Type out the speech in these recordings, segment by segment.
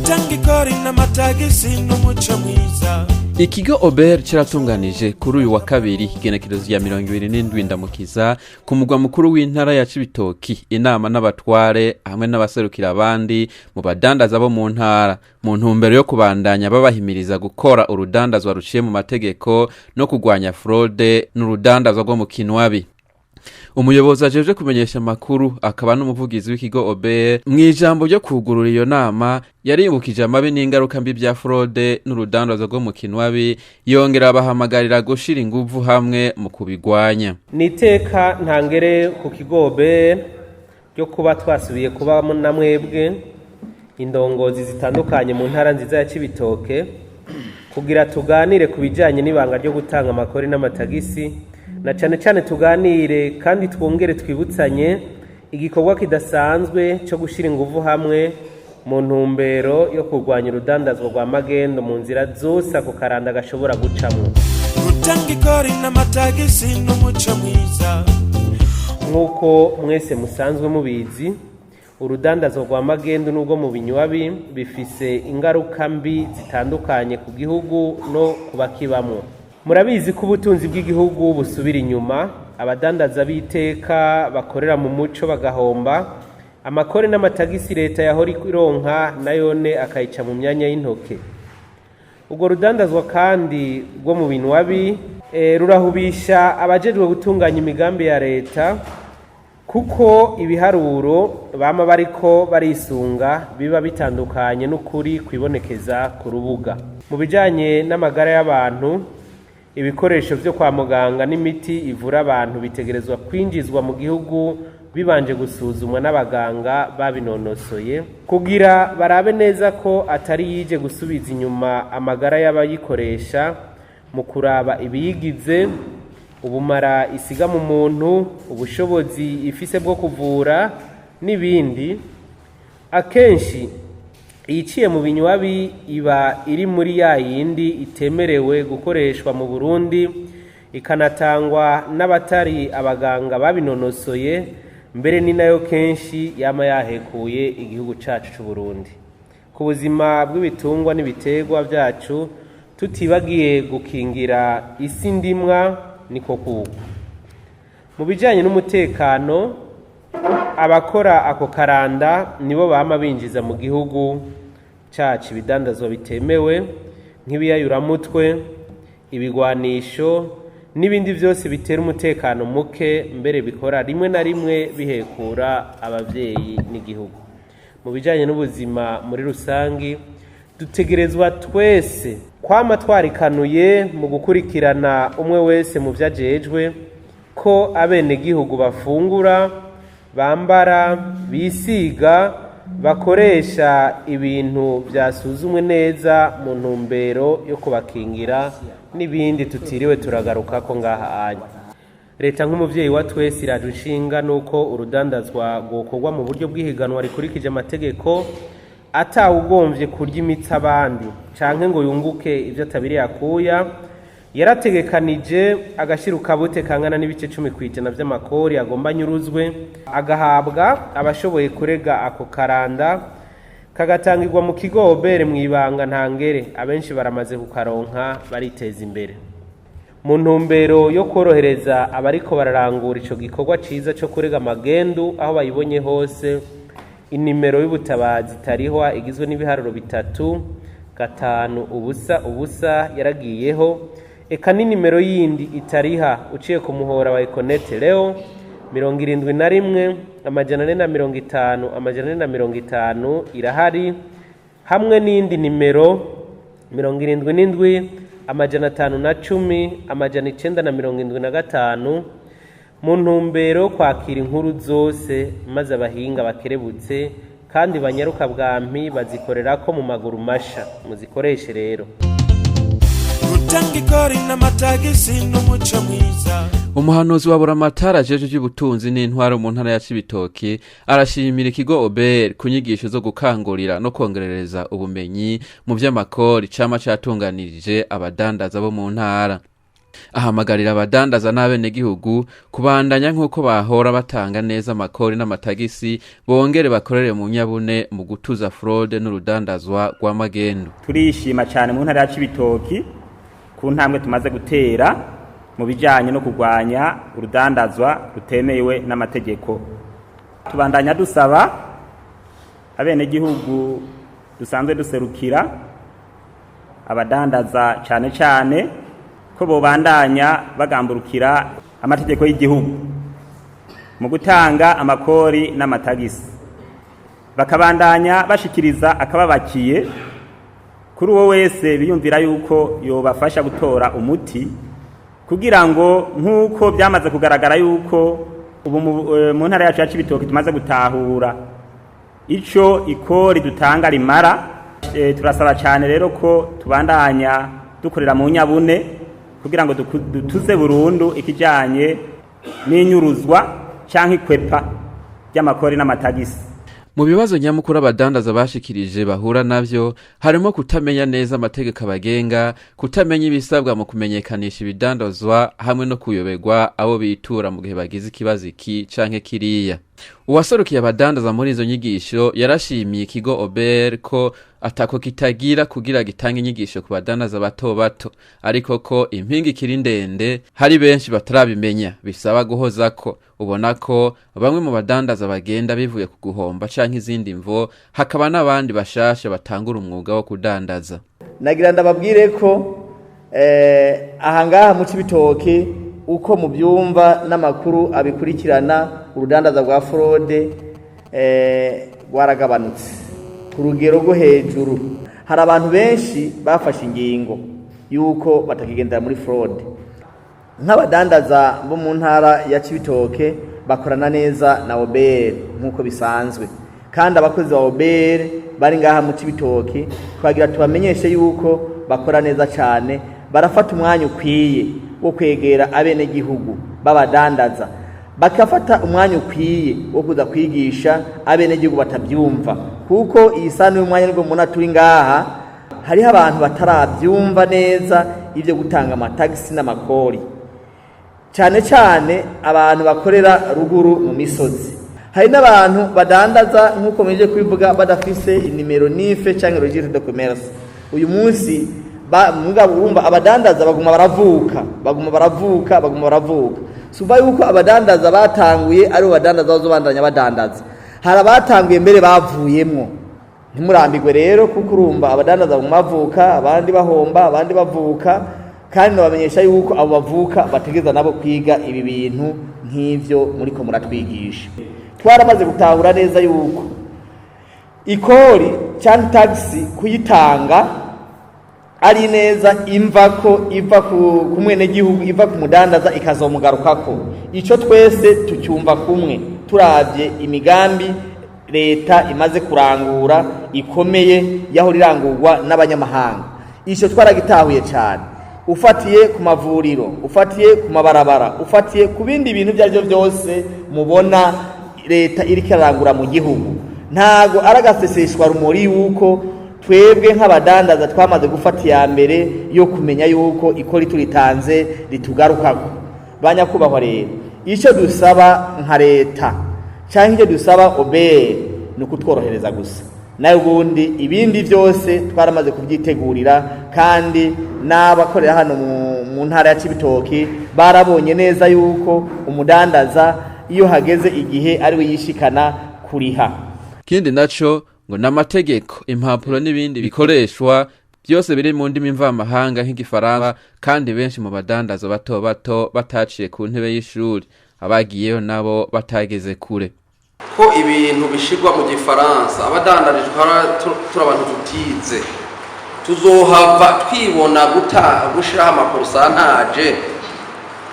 Gutanga ikori n'amatagisi n'umuco mwiza. Ikigo OBR caratunganije kuri uyu wa kabiri, igenekerezo rya 27 Ndamukiza, ku mugwa mukuru w'intara ya Cibitoki, inama n'abatware hamwe n'abaserukira abandi mu badandaza bo mu ntara, mu ntumbero yo kubandanya babahimiriza gukora urudandazwa ruciye mu mategeko no kurwanya fraude n'urudandazwa rwo mu kinwabi. Umuyobozi ajejwe kumenyesha amakuru akaba n'umuvugizi w'ikigo OBR, mu ijambo ryo kugurura iyo nama, yaribukije amabi n'ingaruka mbi bya fraude n'urudandazwa rwo mu kinwabi, yongera abahamagarira gushira inguvu hamwe mu kubigwanya. Ni iteka ntangere ku kigo OBR ryo kuba twasubiye kuba na mwebwe indongozi zitandukanye mu ntara nziza ya Cibitoke, kugira tuganire ku bijyanye n'ibanga ryo gutanga amakori n'amatagisi, na cyane cyane tuganire kandi twongere twibutsanye igikorwa kidasanzwe cyo gushyira ingufu hamwe mu ntumbero yo kurwanya urudandazwa rwa magendo mu nzira zose ako karanda gashobora gucamwo. Gutanga ikori n'amatagisi n'umuco mwiza. Nk'uko mwese musanzwe mubizi, urudandazwa rwa magendu n'ubwo mu binywabi bifise ingaruka mbi zitandukanye ku gihugu no ku bakibamwo. Murabizi ko ubutunzi bw'igihugu busubira inyuma, abadandaza b'iteka bakorera mu muco bagahomba, amakore n'amatagisi leta yahora ironka nayone akayica mu myanya y'intoke. Urwo rudandazwa kandi rwo mu binwabi rurahubisha abajejwe gutunganya imigambi ya leta, kuko ibiharuro bama bariko barisunga biba bitandukanye n'ukuri kwibonekeza ku rubuga. Mu bijanye n'amagara y'abantu, ibikoresho vyo kwa muganga n'imiti ivura abantu bitegerezwa kwinjizwa mu gihugu bibanje gusuzumwa n'abaganga babinonosoye, kugira barabe neza ko atari yije gusubiza inyuma amagara y'abayikoresha. Mu kuraba ibiyigize, ubumara isiga mu muntu, ubushobozi ifise bwo kuvura n'ibindi, akenshi iyiciye mu binywabi iba iri muri ya yindi itemerewe gukoreshwa mu Burundi, ikanatangwa n'abatari abaganga babinonosoye, mbere ni nayo kenshi yama yahekuye igihugu cacu c'u Burundi. Ku buzima bw'ibitungwa n'ibiterwa byacu, tutibagiye gukingira isi ndimwa, niko kuko. Mu bijanye n'umutekano, abakora ako karanda nibo bama binjiza mu gihugu cacu ibidandazwa bitemewe nk'ibiyayuramutwe, ibigwanisho n'ibindi byose bitera umutekano muke, mbere bikora rimwe na rimwe bihekura abavyeyi n'igihugu. Mu bijanye n'ubuzima muri rusangi, dutegerezwa twese kwama twarikanuye mu gukurikirana umwe wese mu vyo ajejwe, ko abenegihugu bafungura, bambara, bisiga, bakoresha ibintu byasuzumwe neza mu ntumbero yo kubakingira, n'ibindi tutiriwe turagaruka ko ngaha anya. Leta nk'umuvyeyi wa twese iraje inshinga nuko urudandazwa rwokorwa mu buryo bw'ihiganwa rikurikije amategeko, atawugomvye kurya imitsi abandi canke ngo yunguke ivyo atabiriye akuya. Yarategekanije agashira ukabute kangana n'ibice 10% vy'amakori agomba anyuruzwe, agahabwa abashoboye kurega ako karanda, kagatangirwa mu kigo OBR mw'ibanga ntangere. Abenshi baramaze kukaronka, bariteza imbere. Mu ntumbero yo korohereza abariko bararangura ico gikorwa ciza co kurega magendu aho bayibonye hose, inimero y'ubutabazi itarihwa igizwe n'ibiharuro 3 5 0 0 yaragiyeho, eka n'inimero yindi itariha uciye ku muhora wa Econet Leo 71 450 450 irahari, hamwe n'indi nimero 77 510 975, mu ntumbero yo kwakira inkuru zose, maze abahinga bakerebutse kandi banyaruka bwampi bazikorerako mu maguru masha. Muzikoreshe rero. Gutanga ikori n'amatagisi n'umuco mwiza. Umuhanuzi wa Buramatari ajejwe ivy'ubutunzi n'intwaro mu ntara ya Cibitoke arashimira ikigo OBR ku nyigisho zo gukangurira no kongerereza ubumenyi mu vy'amakori cama catunganirije abadandaza bo mu ntara. Ahamagarira abadandaza n'abenegihugu kubandanya nk'uko bahora batanga neza amakori n'amatagisi, bongere bakorere mu nyabune mu gutuza fraude n'urudandazwa rw'amagendu. Turishima cyane mu ntara ya Cibitoki ku ntambwe tumaze gutera mu bijyanye no kurwanya urudandazwa rutemewe n'amategeko. Tubandanya dusaba abenegihugu dusanzwe duserukira abadandaza cyane cyane ko bobandanya bagamburukira amategeko y'igihugu mu gutanga amakori n'amatagisi, bakabandanya bashikiriza akababakiye kuri uwo wese biyumvira yuko yobafasha gutora umuti, kugira ngo nk'uko byamaze kugaragara yuko ubu mu ntara yacu ya Cibitoke tumaze gutahura ico ikori dutanga rimara. Turasaba cyane rero ko tubandanya dukorera mu nyabune kugira ngo dutuze burundu ikijanye n'inyuruzwa canke ikwepa ry'amakori n'amatagisi. Mu bibazo nyamukuru abadandaza bashikirije bahura navyo harimo kutamenya neza amategeko abagenga, kutamenya ibisabwa mu kumenyekanisha ibidandazwa, hamwe no kuyoberwa abo bitura mu gihe bagize ikibazo iki canke kiriya. Uwaserukiye abadandaza muri izo nyigisho yarashimiye ikigo OBR ko atako kitagira kugira gitange inyigisho ku badandaza bato bato, ariko ko impinga ikiri ndende, hari benshi batarabimenya, bisaba guhoza ko ubona ko bamwe mu badandaza bagenda bivuye ku guhomba canke izindi mvo, hakaba n'abandi bashasha batangura umwuga wo kudandaza. Nagira ndababwire ko ahangaha mu Cibitoke, uko mubyumva n'amakuru abikurikirana, urudandaza rwa fraude rwaragabanutse ku rugero rwo hejuru. Hari abantu benshi bafashe ingingo yuko batakigendera muri fraude. Nk'abadandaza bo mu ntara ya Cibitoke bakorana neza na OBR nk'uko bisanzwe, kandi abakozi ba OBR bari ngaha mu Cibitoke twagira tubamenyeshe yuko bakora neza cyane, barafata umwanya ukwiye wo kwegera abenegihugu b'abadandaza, bakafata umwanya ukwiye wo kuza kwigisha abenegihugu batabyumva, kuko iyi sano y'umwanya nibwo mubona turi ngaha, hariho abantu batarabyumva neza ibyo gutanga amatagisi n'amakori, cyane cyane abantu bakorera ruguru mu misozi. Hari n'abantu badandaza nk'uko muje kubivuga badafise inimero NIF cyangwa registre de commerce. Uyu munsi mugabo urumva abadandaza baguma baravuka, baguma baravuka, baguma baravuka. Suva yuko abadandaza batanguye ari badandaza bazobandanya badandaza, hari abatanguye mbere bavuyemwo. Ntimurambirwe rero, kuko urumva abadandaza baguma bavuka, abandi bahomba, abandi bavuka, kandi nabamenyesha yuko abo bavuka bategeza nabo kwiga ibi bintu nk'ivyo muriko muratwigisha. Twaramaze gutahura neza yuko ikori cyangwa tagisi kuyitanga ari neza, imva ko iva ku mwenegihugu, iva ku mudandaza ikazomugarukako. Ico twese tucyumva kumwe turavye imigambi leta imaze kurangura ikomeye yaho rirangurwa n'abanyamahanga. Ico twaragitahuye cyane, ufatiye ku mavuriro, ufatiye ku mabarabara, ufatiye ku bindi bintu ibyo aribyo byose mubona leta iriko irarangura mu gihugu. Ntago aragaseseshwa rumuri yuko twebwe nk'abadandaza twamaze gufata iya mbere yo kumenya yuko ikori turitanze ritugarukako. Banyakubahwa rero, icyo dusaba nka leta cyangwa icyo dusaba OBR ni ukutworohereza gusa, nayo ubundi ibindi byose twaramaze kubyitegurira, kandi n'abakorera hano mu ntara ya Cibitoki barabonye neza yuko umudandaza iyo hageze igihe ari we yishikana kuriha. Kindi naco ngo n'amategeko, impapuro n'ibindi bikoreshwa byose biri mu ndimi mvamahanga nk'igifaransa, kandi benshi mu badandaza bato bato bataciye ku ntebe y'ishuri, abagiyeyo nabo batageze kure. Ko ibintu bishirwa mu gifaransa, abadandarijwe turi abantu tutize, tuzohava twibona gushiraho ama pourcentage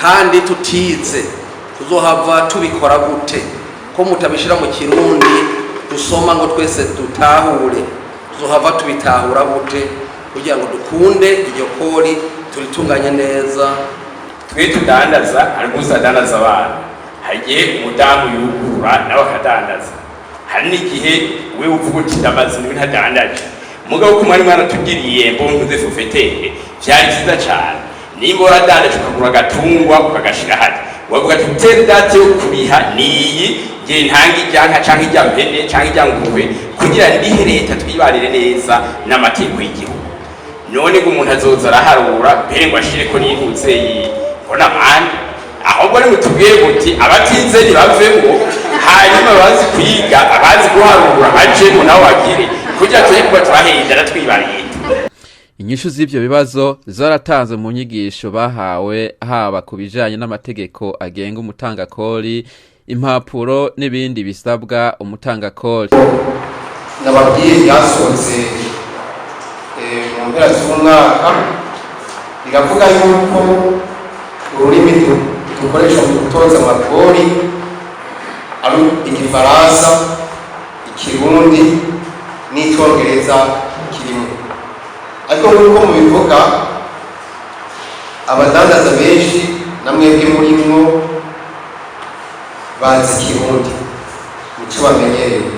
kandi tutize, tuzohava tubikora gute ko mutabishira mu Kirundi dusoma ngo twese dutahure? Tuzohava tubitahura gute kugira ngo dukunde iryo kori turitunganye neza? Twe tudandaza, hari umunsi adandaza abana, hari igihe umudamu yugurura nawe akadandaza, hari n'igihe we uvuga uti ndamaze niwe ntadandaje. Mugabo ko mwari mwaratugiriye impôt forfaitaire, vyari vyiza cane. Nimba waradandaje ukagura agatungwa ukagashira hariya, wavuga ati telle date yo kuriha niyi, ngiye ntanga ijyanka canke ijya mpene canke ijya ngurube kugira ndihe leta, twibanire neza n'amategeko y'igihugu. None ngo umuntu azoza araharura mbere ngo ashireko n'intuze ngo n'amande? Ahubwo ni mutubwire muti abatize ntibavemwo, hanyuma abazi kwiga, abazi guharura bajemwo, nabo bagire kugira tujye kuba turahenda twibarira. Inyishu z'ivyo bibazo zaratanzwe mu nyigisho bahawe, haba ku bijanye n'amategeko agenga umutangakori, impapuro n'ibindi bisabwa umutangakori. Nababwiye ryasohotse mu mpera z'umwaka, riravuga yuko ururimi dukoresha mu gutoza amakori ari Igifaransa, Ikirundi n'Icyongereza kirimo. Ariko nk'uko mubivuga, abadandaza benshi na mwebwe murimwo bazi Ikirundi, nico bamenyereye.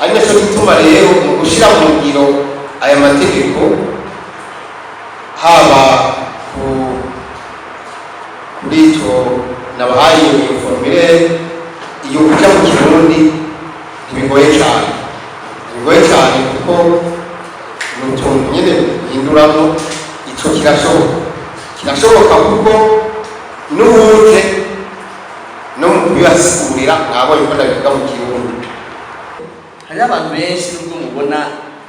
Ari nacyo gituma rero mu gushyira mu ngiro aya mategeko, haba kuri icyo nabahaye iyo formulaire, iyo kujya mu Kirundi ntibigoye cyane, ntibigoye cyane, kuko ni utuntu nyine uhinduramo. Icyo kirashoboka, kirashoboka, kuko n'uwuje no mu kubibasigurira mwabonye ko ndabivuga mu Kirundi. Hariho abantu benshi nubwo mubona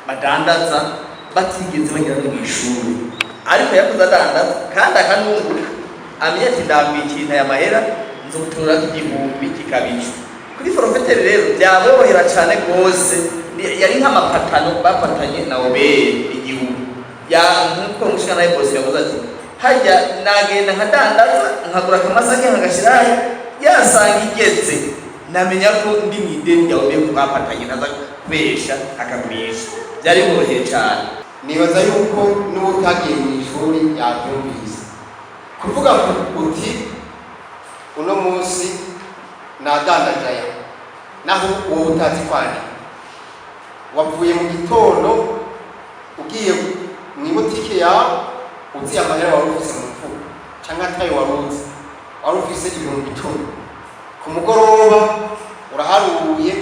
badandaza batigeze bagera no mu ishuri, ariko yakoze adandaza kandi akanunguka, amenya ati ndagwiye ikintu, aya mahera nzotora 1000 kikabije kuri forfaitaire. Rero byaborohera cyane rwose. Yari nk'amapatano bapatanye na OBR igihugu ya nkuko mushana nawe bose yavuze ati hajya nagenda nkadandaza, nkagura akamasake nkagashyirayo, yasanga igeze namenya ko ndi mu ideni rya OBR ko bapatanye, ntaza kubesha akagurisha. Byari bimworoheye cyane. Nibaza yuko n'uwo utagiye mu ishuri yabyumvise. Kuvuga uti uno munsi nadandaje aya, naho wowe utazi kwandika, wavuye mu gitondo ugiye mu ibutike yawe, uzi amahera wari ufise mu mfuko cyangwa atayo wari uzi, wari ufise 10,000. Ku mugoroba uraharuye,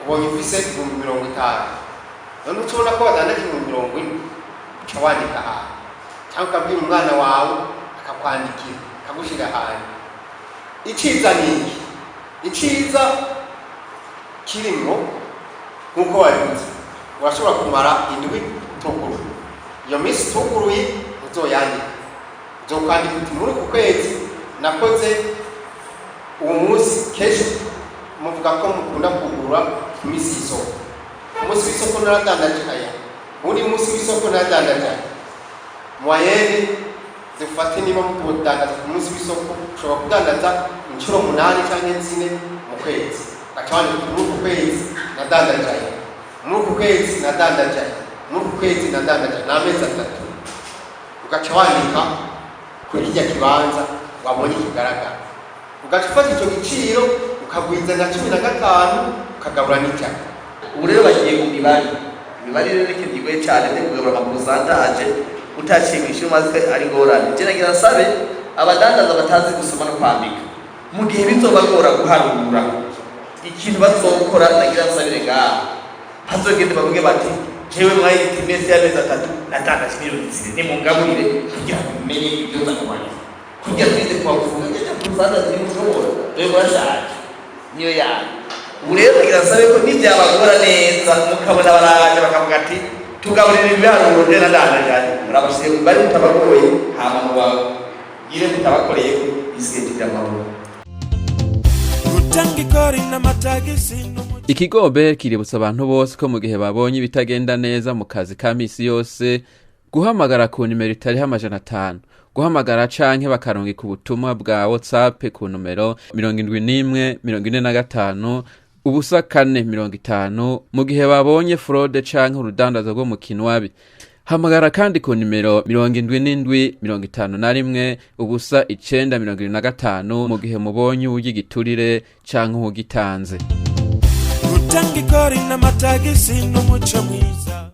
ubonye ufise 50,000. None uca ubona ko wadandaje 40,000, uca wandika ahantu cyangwa ukabwira umwana wawe akakwandikira, akagushyira ahantu. Iciza ni iki? Iciza kirimwo, nk'uko wabivuze, urashobora kumara indwi utuguruye. Iyo minsi utuguruye uzoyandika, uzokwandika uti muri uku kwezi nakoze uwo munsi. Kenshi muvuga ko mukunda kugura ku minsi y'isoko. Umunsi w'isoko naradandaje aya, uwundi munsi w'isoko naradandaje aya. Moyenne zifate, niba mukudandaza ku munsi w'isoko, ushobora kudandaza inshuro munani cyangwa zine mu kwezi, ugaca wandika uti muri uku kwezi nadandaje aya, muri uku kwezi nadandaje aya, muri uku kwezi nadandaje aya, ni amezi 3. Ugaca wandika kuri kirya kibanza wabonye kigaragara, ugaca ufata icyo giciro ukagwiza na 15, ukagabura n'100. Ubu rero bagiye mu mibare. Imibare rero ni ikintu kigoye cyane, byo kugabura ama pourcentage utaciye mu ishuri maze ari ngorane. Je nagira nsabe abadandaza batazi gusoma no kwandika, mu gihe bizobagora guharura, ikintu bazokora, nagira nsabire ngaha, bazogende bavuge bati jewe mwayita imezi y'amezi 3 nadandaje miliyoni 4, nimungaburire kugira ngo mumenye ibyo nza kubarira, kugira twize kubavuga ibyo pourcentage nimushobora, dore murashaje niyo yanyu. Ubu rero nagira nsabe ko nibyabagora neza, mukabona baraje bakavuga ati tugaburira ibiharuro, je nadandaje, murabashyize bari mutabagoye, hama mubagire mutabakoreye isigaye by'amahoro. Gutanga ikori n'amatagisi n'umuco. Ikigo OBR kiributsa abantu bose ko mu gihe babonye ibitagenda neza mu kazi ka misi yose, guhamagara ku nimero itariho 500, guhamagara canke bakarungika ubutumwa bwa WhatsApp ku nomero 71 45 0 4 50 mu gihe babonye fraude canke urudandazo rwo mu kinwabi. Hamagara kandi ku nimero 77 51 0 9 75 mu gihe mubonye uwugigiturire canke uwugitanze. Gutanga ikori n'amatagisi n'umuco mwiza.